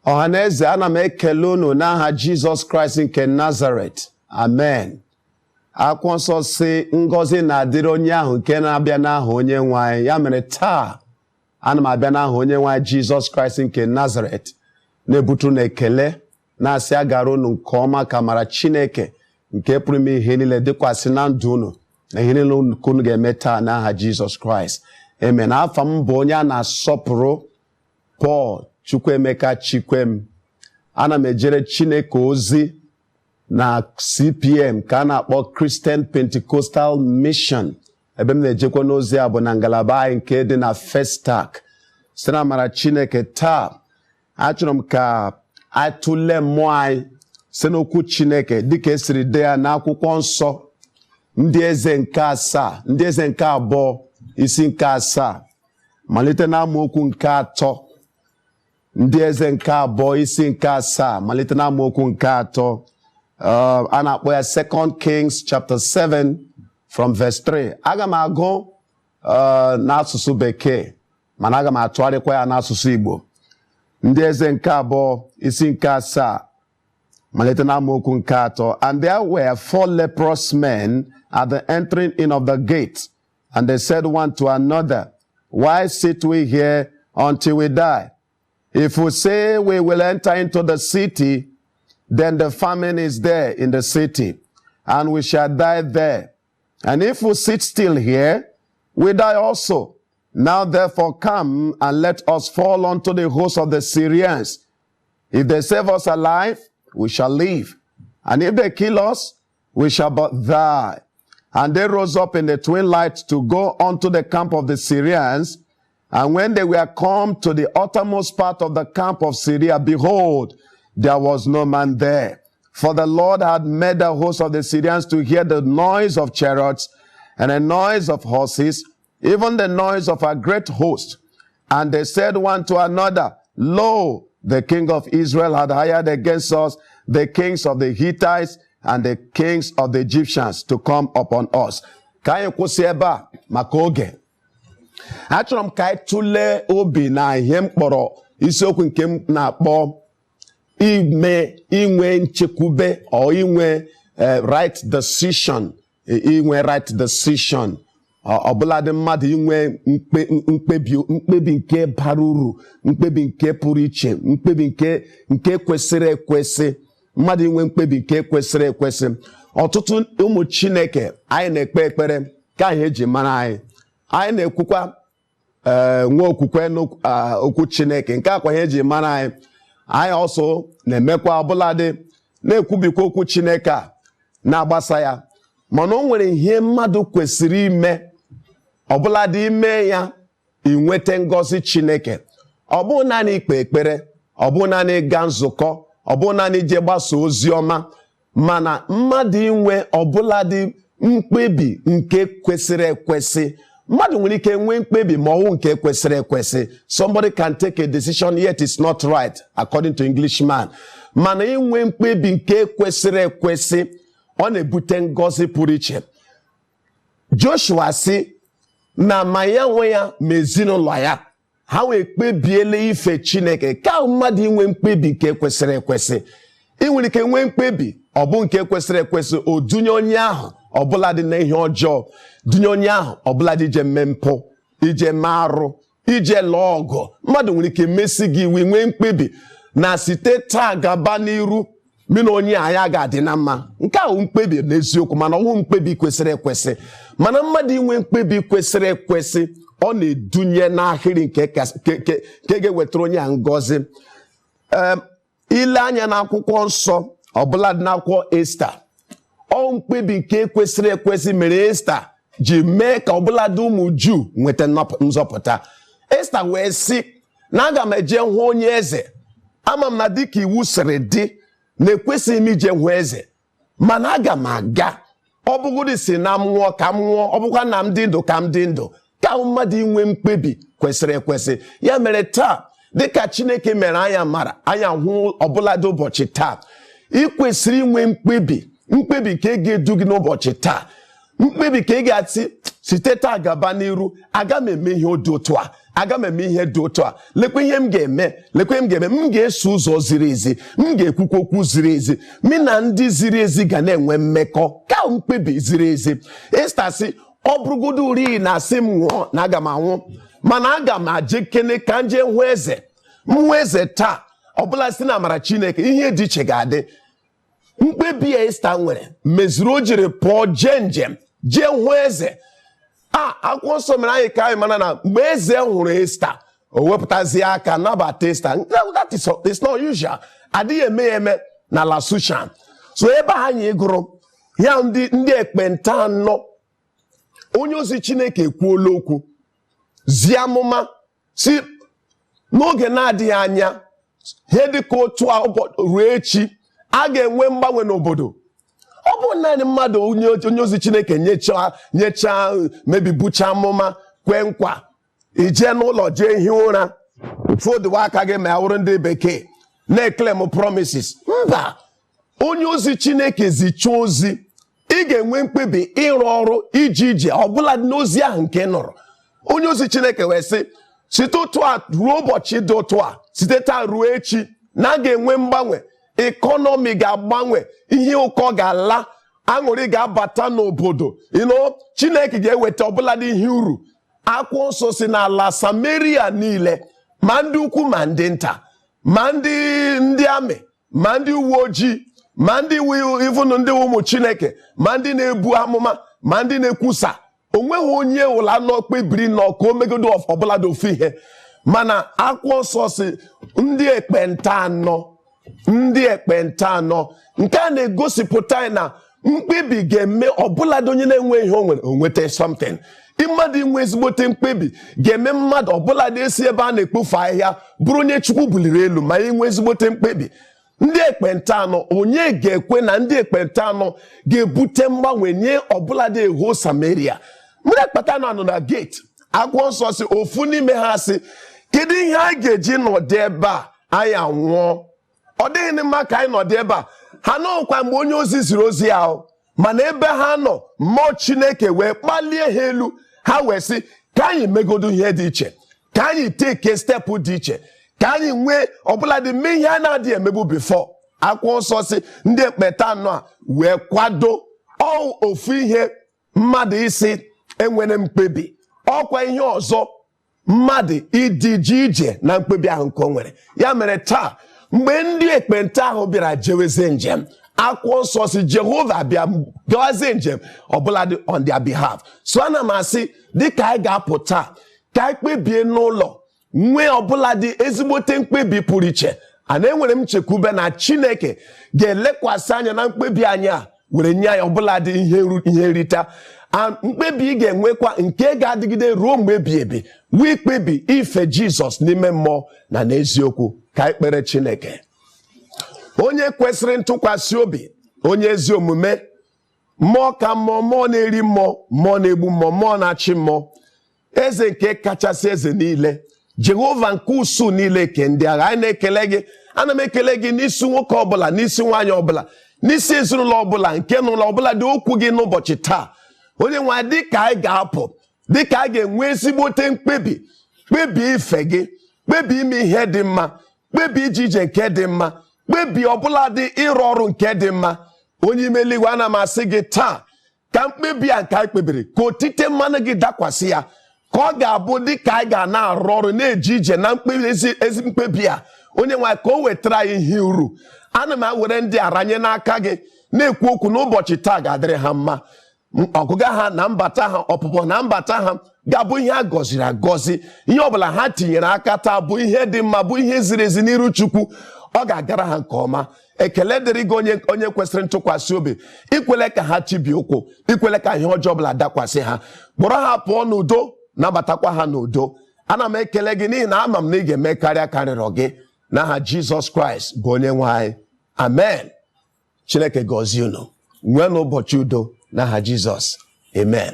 Ọhaneze, ana m ekele unu n'aha Jizọs Kraịst nke Nazaret. Amen. Akwụkwọ nsọ si, ngọzi na-adịrị onye ahụ nke na-abịa n'aha Onye nwe anyị. Ya mere taa, ana m abịa n'aha Onye nwe anyị Jizọs Kraịst nke Nazaret, na-ebutu na ekele, na-asị agara unu nke ọma, ka mara Chineke nke pụrụ ime ihe niile dịkwasị na ndụ unu na ihe niile unu ga-eme taa n'aha Jizọs Kraịst. Amen. Afa m bụ onye a na-asọpụrụ, Paul Chukwuemeka Chikwem. Ana m ejere Chineke ozi na CPM, ka a na-akpọ Christian Pentecostal Mission. Ebe m na-ejekwa n'ozi a bụ na ngalaba anyị nke dị na Festac. Site na amara Chineke, taa achọrọ m ka anyị tụlee mmụọ anyị site n'okwu Chineke dịka esiri dee ya n'akwụkwọ nsọ Ndị Eze nke asaa, Ndị Eze nke abụọ, isi nke asaa, malite na amaokwu nke 3. Ndị Eze nke abụọ, isi nke asaa, malite na amaokwu nke 3. A na-akpọ ya Second Kings chapter 7 from verse 3. Aga m agụ n'asụsụ Bekee, mana aga m atụgharịkwa ya n'asụsụ Igbo. Ndị Eze nke abụọ, isi nke asaa, malite na amaokwu nke 3. And there were four leprous men at the entering in of the gate, and they said one to another, "Why sit we here until we die? If we say we will enter into the city, then the famine is there in the city, and we shall die there. And if we sit still here, we die also. Now therefore come and let us fall unto the host of the Syrians. If they save us alive, we shall live. And if they kill us, we shall but die." And they rose up in the twilight to go unto the camp of the Syrians. And when they were come to the uttermost part of the camp of Syria, behold, there was no man there. For the Lord had made the host of the Syrians to hear the noise of chariots and the noise of horses, even the noise of a great host. And they said one to another, "Lo, the king of Israel had hired against us the kings of the Hittites and the kings of the Egyptians to come upon us." Ka anyị kwụsị ebe a maka oge. Achọrọ m ka anyị tụlee obi na ihe m kpọrọ isiokwu nke m na-akpọ ime inwe nchekwube or inwe right decision, inwe right decision, ọbụladị mmadụ inwe mkpebi nke bara uru, mkpebi nke pụrụ iche, mkpebi nke kwesịrị ekwesị, mmadụ inwe mkpebi nke kwesịrị ekwesị. Ọtụtụ ụmụ Chineke anyị na-ekpe ekpere ka anyị eji mara anyị. Anyị na-ekwukwa ee nwee okwukwe n'okwu Chineke, nke akwa ihe eji mara anyị. Anyị ọsọ na-emekwa, ọbụladị na-ekwubikwa okwu Chineke a na-agbasa ya, mana o nwere ihe mmadụ kwesịrị ime, ọbụladị ime ya inweta ngọzi Chineke. Ọ bụghị naanị ikpe ekpere, ọ bụghị naanị ịga nzukọ, ọ bụghị naanị ije gbasa ozi ọma, mana mmadụ inwe ọbụladị mkpebi nke kwesịrị ekwesị. Mmadụ nwere ike nwee mkpebi ma ọwụ nke kwesịrị ekwesị. Somebody can take a decision, yet it's not right according to Englishman. Mana inwe mkpebi nke kwesịrị ekwesị, ọ na-ebute ngọzi pụrụ iche. Joshua sị na ma ya nwe ya ma ezinụlọ ya, ha wee kpebiela ife Chineke. Ka mmadụ inwe mkpebi nke kwesịrị ekwesị, ị nwere ike nwee mkpebi ọ bụ nke kwesịrị ekwesị, o dunye onye ahụ ọbụla dị na ihe ọjọọ, dunye onye ahụ ọbụla dị ije mee mpụ, ije mee arụ, ije lụọ ọgụ. Mmadụ nwere ike mesi gị iwe, nwee mkpebi na site taa gaba n'iru, mụ na onye a ya ga-adị na mma. Nke ahụ mkpebi n'eziokwu, mana ọnwụ mkpebi kwesịrị ekwesị. Mana mmadụ inwe mkpebi kwesịrị ekwesị, ọ na-edunye n'ahịrị nke ga-ewetara onye a ngọzi. Ile anya n'akwụkwọ nsọ, ọbụla dị n'akwụkwọ Esta, ọ mkpebi nke kwesịrị ekwesị mere Esta ji mee ka ọbụladị ụmụ Juu nweta nzọpụta. Esta wee sị na aga m eje hụ onye eze. Ama m na dịka iwu sịrị dị na ekwesịghị m ije hụ eze, mana aga m aga. Ọ bụgodị si na m nwụọ, ka m nwụọ. Ọ bụkwa na m dị ndụ, ka m dị ndụ. Ka mmadụ inwe mkpebi kwesịrị ekwesị. Ya mere taa, dịka Chineke mere anya mara anya hụ ọbụladị ụbọchị taa, ị kwesịrị inwe mkpebi, mkpebi nke ga-edu gị n'ụbọchị taa, mkpebi ka ị ga-asị, site taa gaba n'iru, aga m eme ihe dị otu a. Aga m eme ihe dị otu a. Lekwa ihe m ga-eme, lekwa ihe m ga-eme. M ga-eso ụzọ ziri ezi, m ga-ekwukwa okwu ziri ezi, mụ na ndị ziri ezi ga na-enwe mmekọ. Ka mkpebi ziri ezi. Esta sị, ọ bụrụgodo uri na asị m nwụọ, na aga m anwụ, mana aga m aje kene ka m jee hụ eze. M hụ eze taa, ọbụla si na amara Chineke, ihe dị iche ga-adị. Mkpebi ya Esta nwere mezuru o jiri pụọ jee njem, jee hụ eze. A akwụkwọ nsọ mere anyị ka anyị mara na mgbe eze hụrụ Esta, o wepụtazie aka nabata Esta. That is, it's not usual, adịghị eme ya eme n'ala Sushan. So ebe anyị gụrụ ya, ndị ekpenta anọ, onye ozi Chineke ekwuola okwu, zie amụma si n'oge na-adịghị anya, ihe dịka otu a ruo echi, a ga-enwe mgbanwe n'obodo. Ọ bụ naanị mmadụ, onye ozi Chineke nyechaa nyechaa mebi bucha amụma, kwe nkwa, ije n'ụlọ jee hie ụra, foduwa aka gị, ma ya wụrụ ndị bekee na-eclaim promises. Mba, onye ozi Chineke zichaa ozi, ị ga-enwe mkpebi ịrụ ọrụ, ije ije ọbụla n'ozi ahụ nke ị nụrụ. Onye ozi Chineke wee sị, site otu a ruo ụbọchị dị otu a, site taa ruo echi, na a ga-enwe mgbanwe. Economy ga-agbanwe, ihe ụkọ ga-ala, aṅụrị ga-abata n'obodo ino. Chineke ga-eweta ọbụladị ihe uru. Akwụkwọ nsọ si n'ala Samaria niile, ma ndị ukwu ma ndị nta, ma ndị amị, ma ndị uwe ojii, ma ndị ivụnụ, ndị ụmụ Chineke, ma ndị na-ebu amụma, ma ndị na-ekwusa, onweghị onye ụla nọ kpebiri nọ ka o megodo ọbụladị ofu ihe. Mana akwụkwọ nsọ si ndị ekpenta anọ, ndị ekpenta anọ. Nke a na-egosipụta anyị na mkpebi ga-eme ọbụladị onye na-enwe ihe o nwere, o nweta something. Mmadụ inwe ezigbote mkpebi ga-eme mmadụ ọbụladị esi ebe a na-ekpofu ahịhịa bụrụ onye Chukwu buliri elu, ma inwe ezigbote mkpebi. Ndị ekpenta anọ, onye ga-ekwe na ndị ekpenta anọ ga-ebute mgbanwe nye ọbụladị eho Samaria? Ndị ekpenta anọ nọ na gate. Akwụkwọ nsọ si ofu n'ime ha sị, kedu ihe anyị ga-eji nọdụ ebe a anyị anwụọ? Ọ dịghị mma ka anyị nọdụ ebe a. Ha nọkwa mgbe onye ozi ziri ozi ahụ, mana ebe ha nọ, mmụọ Chineke wee kpalie ha elu. Ha wee sị, ka anyị megodo ihe dị iche, ka anyị take step dị iche, ka anyị nwee ọbụladị mee ihe a na-adịghị emebu before. Akwụkwọ nsọ si ndị ekpenta anọ a wee kwado. Ọ ofu ihe mmadụ isi enwere mkpebi, ọkwa ihe ọzọ mmadụ ịdị ji ije na mkpebi ahụ nke o nwere. Ya mere taa, mgbe ndị ekpenta ahụ bịara jewezie njem, akwụkwọ nsọ si Jehova bịa gawazie njem ọbụladị on their behalf. So ana m asị, dịka anyị ga-apụ taa, ka anyị kpebie n'ụlọ, nwee ọbụladị ezigbote mkpebi pụrụ iche. Ana enwere m nchekwube na Chineke ga-elekwasị anya na mkpebi anyị a were nye anyị ọbụladị ihe nrita. Mkpebi ị ga-enwekwa nke ga-adịgide ruo mgbe ebi ebi wee ikpebi ife Jizọs n'ime mmụọ na n'eziokwu. Ka anyị kpere Chineke, onye kwesịrị ntụkwasị obi, onye ezi omume, mmụọ ka mmụọ, mmụọ na-eri mmụọ, mmụọ na-egbu mmụọ, mmụọ na-achị mmụọ, eze nke kachasị eze niile, Jehova nke usu niile ke ndị agha, anyị na-ekele gị. Ana m ekele gị n'isi nwoke ọbụla, n'isi nwaanyị ọbụla, n'isi ezinụlọ ọbụla nke n'ụlọ ọbụla dị okwu gị n'ụbọchị taa. Onye nwe anyị, dịka anyị ga-apụ, dịka a ga-enwe ezigbote mkpebi, kpebie ife gị, kpebie ime ihe dị mma, kpebie ije ije nke dị mma, kpebie ọbụla dị ịrụ ọrụ nke dị mma. Onye ime eluigwe, ana m asị gị taa, ka mkpebi a nke anyị kpebiri, ka otite mmanụ gị dakwasị ya, ka ọ ga-abụ dị ka anyị ga na-arụ ọrụ, na-eje ije na mkpebi ezi mkpebi a. Onye nwe anyị, ka o wetara anyị ihe uru. Ana m ewere ndị aranye n'aka gị, na-ekwu okwu n'ụbọchị taa ga-adịrị ha mma. Ọgụga ha na mbata ha, ọpụpụ na mbata ha ga-abụ ihe a gọziri agọzi. Ihe ọbụla ha tinyere aka taa bụ ihe dị mma, bụ ihe ziri ezi n'iru Chukwu. Ọ ga-agara ha nke ọma. Ekele dịrị gị, onye kwesịrị ntụkwasị obi. Ikwele ka ha chibie ụkwụ, ikwele ka ihe ọjọọ ọbụla dakwasị ha. Kpọrọ ha pụọ n'udo, nabatakwa ha n'udo. Ana m ekele gị n'ihi na ama m na ị ga-eme karịa karịrọ gị. N'aha Jizọs Kraịst bụ onye nwe anyị, amen. Chineke gọzie unu. Nwee n'ụbọchị udo n'aha Jizọs, amen.